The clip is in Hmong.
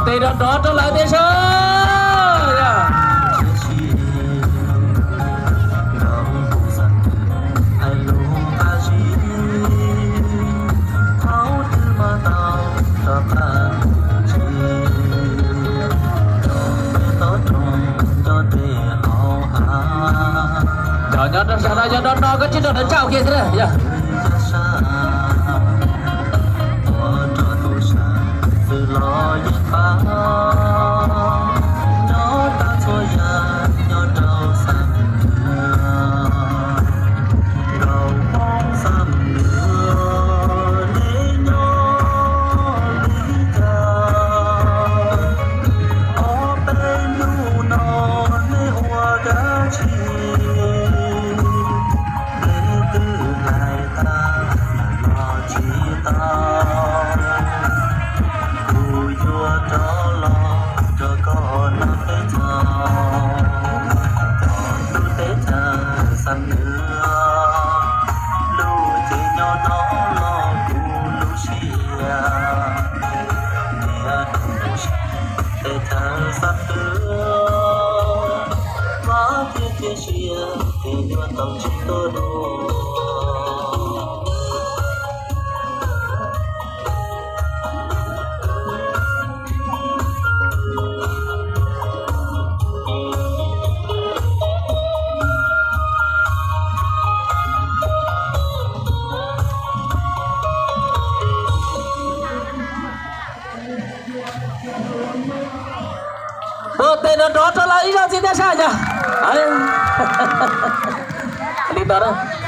Tes nrov nrov rau lawv tej sab. Cov nyob rau sab no yog no no koj tsis rau lawv tsau kiag xwb na yog. Kuv yuav rov los rau koj noj teb chaws, koj lub teb chaws xab nwj, lub tsev nyob no los kuv lub siab, niaj hnub teb chaws xab nwj, vaj thiab cia siab, tes nyuaj tau tsis tuaj dua. Ua tes nrov nrov rau lawv ib zaug txiv teb sab cas. Li ntawd na.